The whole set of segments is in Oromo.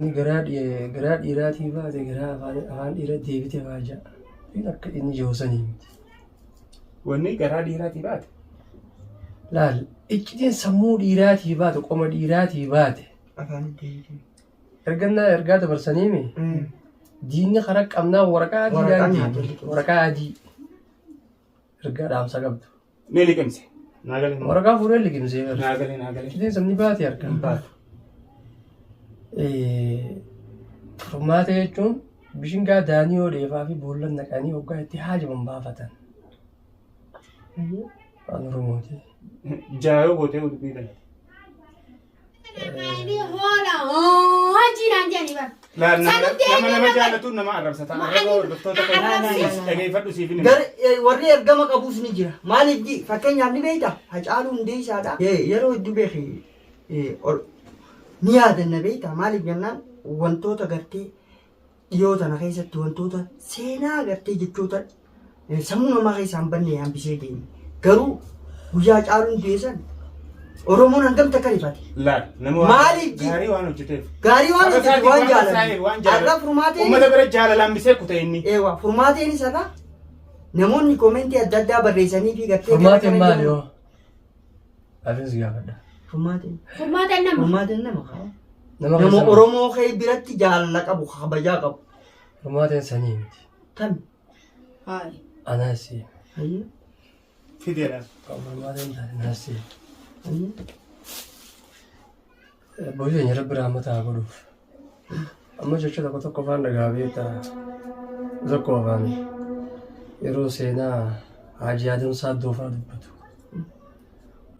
Inni garaa garaa dhiiraatii baate garaa afaan afaan dhiira deebite faa ja'a. Inni akka inni jiru sanii miti. Wanni garaa dhiiraatii baate. Laal iccitiin sammuu dhiiraatii baate qoma dhiiraatii baate. Afaan deebite. Ergannaa ergaa dabarsaniimi diinni karaa qabnaa waraqaa adii Waraqaa dhaan nyaata deemti. liqimse. Waraqaa adii ergaa dhaamsa qabdu. Ni liqimse. Naa galee. Waraqaa fuudhee liqimsee bara. Naa galee naa galee. Iccitiin sabni baate harkaan. Baate. Furmaata jechuun bishingaa daanii yoo dheefaa fi boolla naqanii hoggaa itti haajaman baafatan. Afaan Oromooti. Jaayoo gootee dubbii kana. Inni hoola hojii naan jedhani bara. Laal nama Sanutti nama nama eenyu jaallatu nama arrabsa. Ta'an arraba hordoftoota Arrabsi. dhageeffadhu siif hin Gar warri ergama qabus ni jira. Maaliif ji fakkeenyaaf ni beekta Hacaaluu Hundeessaadha. Yeroo hedduu beeki ni yaadanna beekta maaliif jennaan wantoota gartee dhiyoo tana keessatti wantoota seenaa gartee jechoota sammuu namaa keessaa hin banne hambisee deeme. Garuu guyyaa Hacaaluun du'e san Oromoon hangam takka rifate. Laal nama waan Maaliif ji- gaarii waan hojjeteef. Gaarii waan Saba hojjete isaatiif waan waan qabsaa'eef, waan jaalatu. jaalatu. Har'a furmaateen Uummata bira jaalalaan bisee kute inni. Eewa furmaateen isarra namoonni koomentii adda addaa barreessanii fi gartee gara Furmaateen kana maali jiru. yoo? Afiin si gaafadha. Furmaateen Furmaata nama. furmaateen nama kaa. Nama Nama keessa Oromoo kee biratti jaalala qabu kabajaa qabu. Furmaateen sanii miti. Kami? Hayi. Anaas si. Hayyee Fideedha. Furmaateen taate naas si. hayyee. Boyyee keenya rabbi rahmata haa godhuuf. Amma jecha tokko tokko afaan dhagaa beektaa. Tokko afaan yeroo seenaa Haaji Adam Saaddoo fa'aa dubbatu.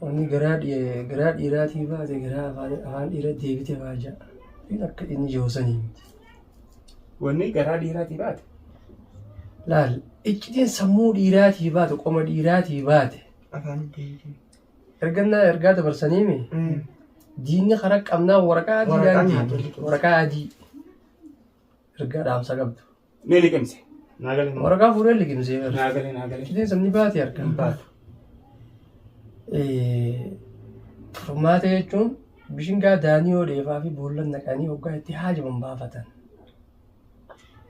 Wanni garaa garaa dhiiraatii baate garaa afaan afaan dhiira deebite fa'aa ja'a. Inni akka inni jiru sanii miti. Wanni garaa dhiiraatii baate. Laal iccitiin sammuu dhiiraatii baate qoma dhiiraatii baate. Afaan deebite. Ergannaa ergaa dabarsaniimi diinni karaa qabnaa waraqaa adii Waraqaa dhaan nyaata deemti. liqimse. Waraqaa adii ergaa dhaamsa qabdu. Ni liqimse. Naa galee. Waraqaa fuudhee liqimsee bara. Naa galee naa galee. Iccitiin sabni baate harkaan. Baate. Furmaata jechuun bishingaa daanii yoo dheefaa fi boolla naqanii hoggaa itti haajaman baafatan.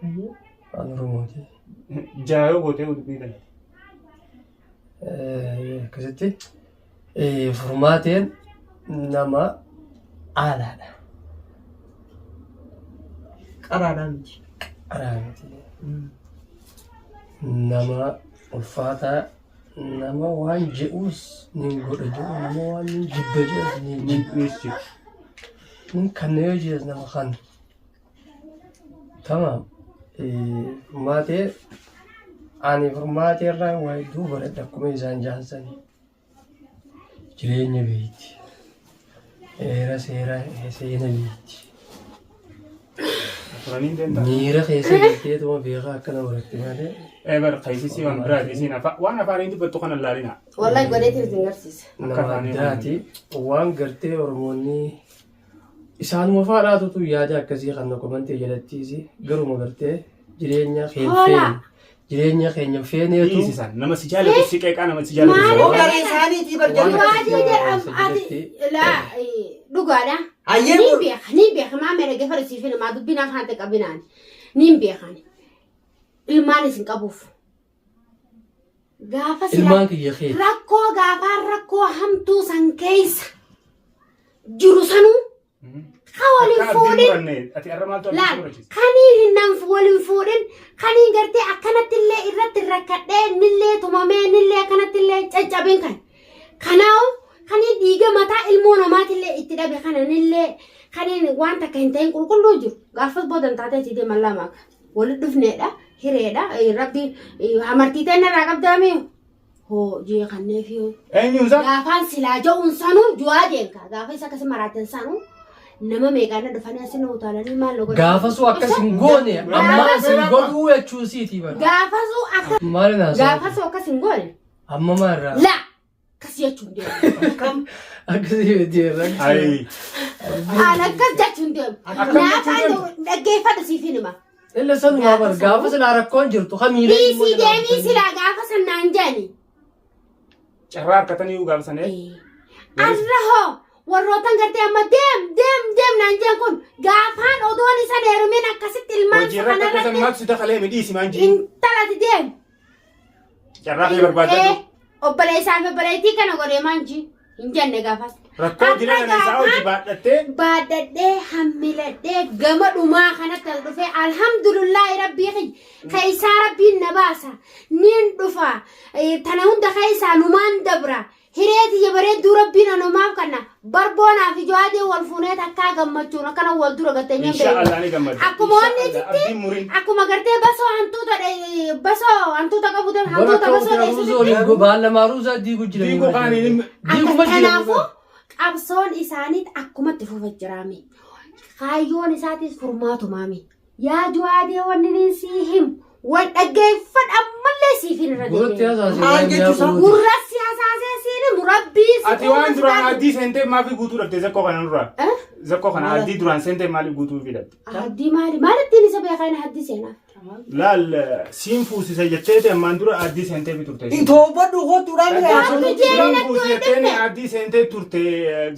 Afaan Oromooti. Jaayoo gootee dubbii kana. Akkasitti furmaateen nama aalaadha. Qaraadhaa miti. Qaraa miti. Nama ulfaataa nama waan je'us nin godha jedhu nama waan nin jibba jedhus nin jibba. Nis jibba. Nin kanna yoo jedhes nama kanna. Tamaam. Furmaatee ani furmaatee irraa waa hedduu baradhe akkuma isaan jaansanii. Jireenya beekti. Heera seera seena beekti. Turaniin deemtaa. Miira keessa galteetuma beekaa akkana baratte malee. Eebar kaysisii waan biraati isiin afaan waan afaaniin dubbattu kana laalina. Wallahi godheetiin isin garsiisa. Akka Nama afaanii addaati. Waan gartee Oromoonni Isaanuma faadhaatutu yaada akkasii kan komantee jalattiisi garuma gartee jireenya keenya Hoolaa. feene jireenya keenya feeneetu Dhiisi isaan nama si jaallatu si qeeqaa nama si jaallatu. Maali? si Oo garee isaaniitii bar Waan jarri. Dhugaatii akkasii jedham ati jalatti laa dhugaadha. Hayyee Niin bor. beeka niin beeka maa mee dhaggeeffadhu siif himaa dubbiin afaan ta'e qabinaan niin beekan ilmaan isin qabuuf. Gaafa sila ilmaan kiyya keeti. rakkoo gaafaan rakkoo hamtuu san keessa jiru sanuu ka waliin Akka abdiin fuudhin muranne ati arra maaltu abdii laal murachiisa? kanii hin nan waliin fuudhin kanii gartee akkanatti illee irratti rakkadhee nillee tumamee nillee akkanatti illee caccabin kan kanaawu kanii dhiiga mataa ilmoo namaatillee itti dhabe kana nillee kaniin waan takka hin ta'in qulqulluu jiru gaafas boodan taatee si deeman lamaa Wali dhufneedha hireedha rabbi hamartii ta'e narraa qabdaamee hoo jee kanneef yoo Eenyuun isaa? gaafaan silaa ja'uun sanuu ju'aa jeenka gaafa isa akkasi maraaten sanuu nama meeqaan na dhufanii asin utaalanii maal nu godhan. Gaafasuu akkas hin goone amma as hin godhuu jechuu siiti bara. Gaafasuu akka Maali naa gaafasuu akkas hin goone Amma maarraa. laa Akkas jechuun deemu. Akkam? Akkasii miti irra. Ayi. Aan akkas jechuun deemu. Akkam jechuun Naafaan deemta? dhaggeeffadhu siif hin hima. Illa sanumaa bar gaafa silaa rakkoon jirtu kamiilee Dhiisii deemii silaa gaafa san naan jedhani. Carraa harkatanii gaafa sana. Arra hoo warrootan gartee amma deem deem deem naan jedhan kun gaafaan odoo ilmaan Hojii irra kanarratti kakkasan maaltu si dakalee midhiisi maan jiin. intalati deemu. Carraa kee barbaadadhu. Obboleessaa fi obboleettii kana godhee maan jiin hin jenne gaafas. Rakkoo jireenya isaa hojii baadhattee Baadhadhee hammiladhee gama dhumaa kanatti al dhufee alhamdulillahi rabbii kiyya keessaa rabbiin na baasa niin dhufa tana hunda keessaa numaan dabra hiree tiyya bareedduu rabbiin anumaaf kanna barboonaa fi jawaadee wal fuunee takkaa gammachuun akkana wal dura gattee Insha Allah ni gammadda. Akkuma wanni Insha Allah, abdiin murin. akkuma gartee basoo hantuuta basoo hantuuta qabu hantuuta basoo dheessite. Baala ruuzaa diiguu jira. Diiguu kaaniin hin- Diiguma jira. Kanaafuu qabsoon isaaniit akkumatti fufa jiraame. Kaayyoon isaatis furmaatumaami. Yaa jawaadee wanni niin sii himu wal dhaggeeffadhu ammallee siif hin irra Gurratti deebi'e. hasaasee Maal jechuusaa? Gurra si hasaasee siin himu rabbii si Ati waan duraan uume addii seentee maafii guutuu dhabde zakkoo kana nurraa? Eh? Zakkoo kana addii duraan seentee maaliif guutuu fi dhabde? Haddii maali? Maalittiin isa beekaa inni haddii seenaa? Laal siin fuusisa jettee ammaan dura addii seentee fi turte. Itoobadhu kottuudhaan Rabbi jeeni Duraan natti fuusi hin jettee dhufne. addii seentee turte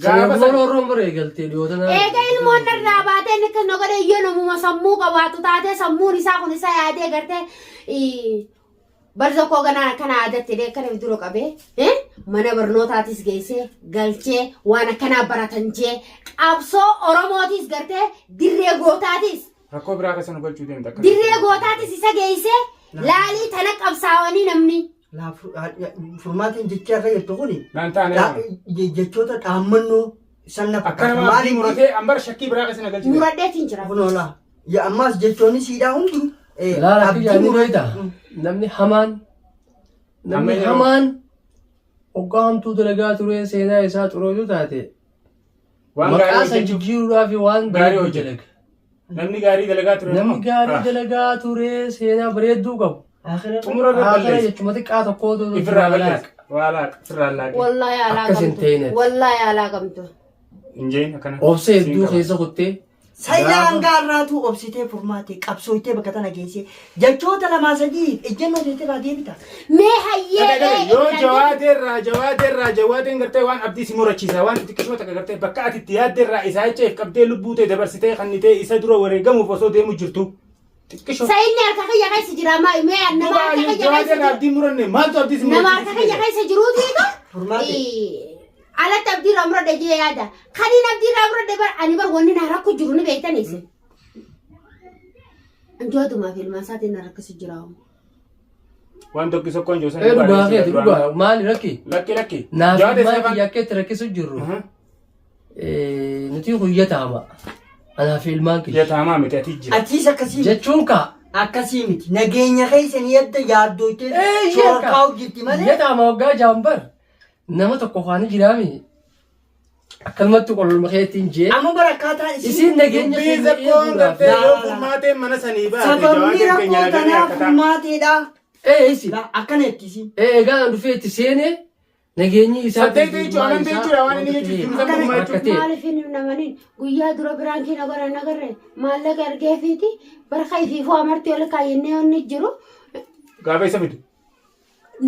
gaafa Sana san roon bara eegaltee dhiyoota naa. Eega ilmoon irraa baatee inni akkas na godhe iyyoo namuma sammuu qabaatu taatee sammuun isaa kun isa yaadee gartee barza koo ganaa kana aadatti illee akkana dura qabee mana barnootaatis geessee galchee waan akkanaa baratan jee qabsoo Oromootis gartee dirree gootaatis rakkoo biraa keessa nu galchuu deemte akka. dirree gootaatis isa geessee laalii tana qabsaawanii namni. Furmaatiin jecha irra jirtu kuni Naan taane. jechoota dhaammannoo san Akka nama abdii muratee ambara shakkii biraa keessa na galchite. Muradheetiin jira. Kunoolaa. Ya ammaas jechoonni siidhaa hundi Laala akka yaadni beektaa? Namni hamaan namni Amma hamaan hoggaa hamtuu dalagaa ture seenaa isaa xurootu taate Waan maqaa gaarii san hojjechuuf jijjiiruudhaaf waan Gaarii bareedduu hojjeta. dalaga. namni gaarii dalagaa ture. Namni gaarii dalagaa ture seenaa bareedduu qabu. Xumura irra Haasara balleessa. jechuma xiqqaa tokkootu Ifirraa balleessa. Waa laaqa. Ifirraa laaqe. Wallaahi alaa Akkas hin qabdu. ta'in. Wallaahi alaa qabdu. Hin jeen akkana. Obsa hedduu Siin qaba. keessa kuttee Sayyaa hanga har'aatu obsitee furmaatee qabsooytee bakka tana geessee jechoota lamaa sadii ejjennoo teetirraa deebita. Mee hayyee. Dhaga, dhaga, Yoo jawaateerraa jawaateerraa jawaateen gartee waan abdii si murachiisa waan xixiqqishoo takka gartee bakka ati itti yaaddeerraa isaa jecha if qabdee lubbuu ta'e dabarsitee kannitee isa dura wareegamuuf osoo deemu jirtu. Xiqqishoo. Sayinni harka kiyya keessa jira maa mee nama harka Duuba kiyya keessa jawaateen jiru. abdii muranne maaltu abdii si Nama harka kiyya murachiisa? keessa jiruutiitu. Furmaatee. Alatti abdii irraa muradhe jee yaada. Kaniin abdii irraa muradhe bar ani bar wanni na rakku jiru ni beektaniis. Anjootumaa fi ilmaan isaatiin na rakkisu jira. Waan tokko tokkoon jiru ee dhugaa keeti dhugaa maali rakki? Lakki lakki. Naaf Jawaatee maal seefaan. kiyya akka itti rakkisu jirru nuti guyya taama. Anaaf ilmaan kiyya. Yataamaa miti ati jira. Atiis akkasii miti. Jechuun kaa Akkasii miti. Nageenya keessan yadda yaaddooytee Ee, shororkaa jirti malee. Guyya taama waggaa jaambar nama tokko faana jiraami akkanumatti qolma keetiin jee Amma bara akkaataan isiin nageenya Dubbii keenya zakkoon eeguudhaaf. gartee yoo Laa, laa. furmaateen mana sanii baate Sababni jawaateen rakkoo keenya nageenya tanaa akka ta'a. furmaateedha. Ee isi Akkana itti isiin. ee egaa an dhufee itti seenee nageenyi isaa Saddeet jechuun amantii jechuudha waan inni jechuun jiru san dhugumaa Akka ta'e. Maaliif hin namaniin guyyaa dura biraan kee nagara nagarre maallaqa ergeefiiti barka ifiifuu amartii ol kaayyannee onni jiru Gaafa isa fidu.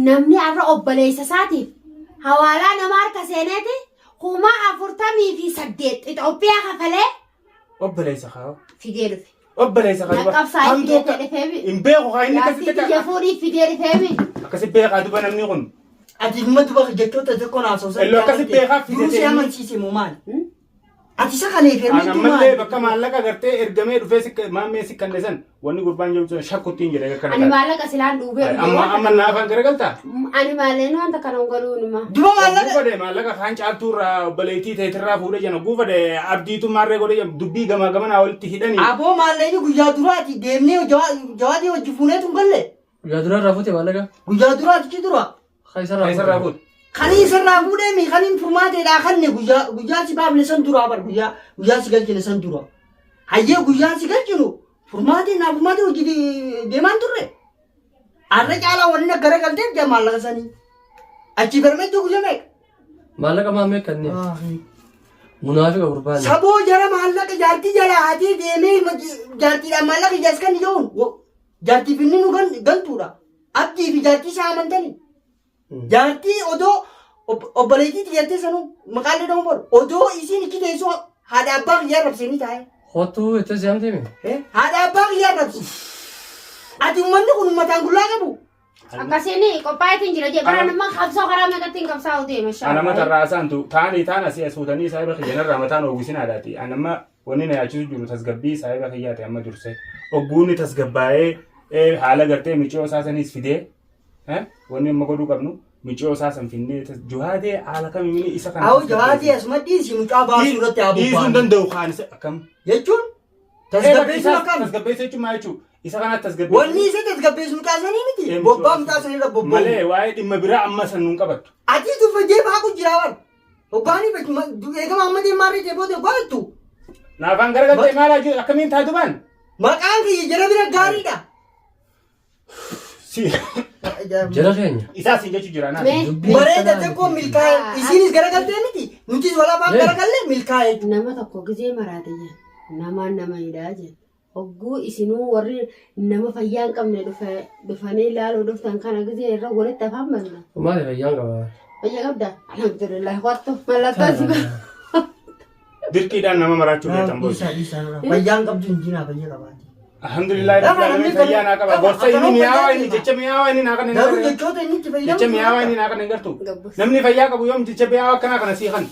namni har'a obboleessa isaatiif hawaalaa nama harka seeneeti 48,000 Itoophiyaa kafalee Obboleessa kaa. fidee dhufe. Obboleessa kaa. Naqqabsaa fidee dhufeemi. Hin beeku kaa inni Jaartii akkasitti biyya fuudhii fidee dhufeemi. akkasi beekaa duba namni kun. Ati dhimma duba jechoota xiqqoo naasoo Illo akkasi beekaa fidete Duruu si inni. amansiise moo maali? Ati isa kana An efermeetu ammallee maali? bakka maallaqa gartee ergamee dhufee maammee si kanne san wanni gurbaan jedhu sun shakkutti hin jedhe akkana Ani taate. maallaqa silaan duubee dhufe. Amma amma naafaan garagaltaa? Ani maalleen wanta kana hin godhuunuma. Duba maallaqa Guufade maallaqa kaan caaltuurraa obboleettii teetirraa fuudhee jana guufade abdiitu maarree godhee jana dubbii gamaa gamanaa walitti hidhanii. Aboo maallaqni guyyaa duraati deemnee jawaadii hojii fuuneetu hin galle. Guyyaa dura irraa fuute maallaqa. Guyyaa duraati ci dura. Kaisarraa Kaisarraa fuute. Kanii isarraa fuudhee mi kaniin furmaateedhaa kanne guyyaa guyyaa si baafne san duraa bar guyyaa guyyaa si galchine san dura. Hayyee guyyaa si galchinu furmaatee naa furmaatee hojii deemaan turre. Arra caalaa wanni na garagalteef jaa maallaqa sanii. Achi barmeetti guyyaa meeqa? Maallaqa maamee kanneen. Munaafiqa gurbaan. Saboo jara maallaqa jaartii jalaa hatee deemee jaartiidhaan maallaqa ijaas kan ija'uun jaartiif inni nu gantuudha. Abdii fi jaartii isaa amantanii. Jaartii odoo obboleettii xiyyattee sanuu maqaan dhadhamu bor odoo isiin ichi teessoo haadha abbaa kiyyaa rabsanii taa'e. Kottuu itti si hamtee mi? Haadha abbaa kiyyaa. kiyya arrabsi. Ati uummanni kun uummataan gullaa qabu. Akkasiin qophaa'eetiin jira jee bara nama qabsoo karaa meeqattiin qabsaa'u deema Anama shaala. tarraasaantu taanii taan asii as fuutanii saahiba kiyyanarraa mataan oowwisinaadhaati. Anama wanni na yaachisu jiru tasgabbii saahiba kiyyaati amma dursee. Ogguunni tasgabbaa'ee haala gartee miciyoo isaa saniis fidee wanni amma godhuu qabnu miciyoo isaa san finnee juhaatee haala kamiin isa kana. Awwa jawaatee asuma dhiisi mucaa baasuu irratti haa Dhiisuu hin bobba'an. danda'u kaan isa akkam. Jechuun tasgabbeessuun akkam. Tasgabbeessuu jechuun maal jechuudha? Isa kanatti tasgabbeessuu. Wanni isa tasgabbeessu mucaa sanii miti. Bobbaa mucaa sanii irra bobba'u. Malee waa'ee dhimma biraa amma san nuun qabattu. Ati tuffajee baaqu jira bar. Hoggaanii eegama amma deemaa irra jee booda hoggaa jettu. Naafaan garagaltee maal haa akkamiin taatu baan? Maqaan kiyya jara bira gaariidha. Si Jara keenya. isaa siin jechuu jira naa. Mee Dubbii Bareeda akkanaa xiqqoo miti. milkaa'e. Isinis garagaltee miti. Nutis walaabaan garagalle milkaa'e jechuudha. Nama tokko gizee maraate jeen namaan nama hidhaa jeen hogguu isinuu warri nama fayyaa hin qabne dhufanii ilaaluu dhuftan kana gizee irra walitti afaan banna. Maali fayyaan qaba? Fayyaa qabda? Alhamdulillah wattu mallattoo si Dirqiidhaan nama maraachuu beektan booda. Dhiisaa dhiisaa nurraa. Fayyaan qabdu hin jinaa fayyaa qabaati. Alhamdulillah rabbil alamin fayyaa naa qaba. Gorsa inni mi'aawaa inni jecha mi'aawaa inni naa kana hin Garuu agarre. jechoota inni itti fayyadamu. Jecha mi'aawaa inni naa kana hin gartu. Gabbus. Namni fayyaa qabu yoom jecha mi'aawaa akkanaa kana sii kan.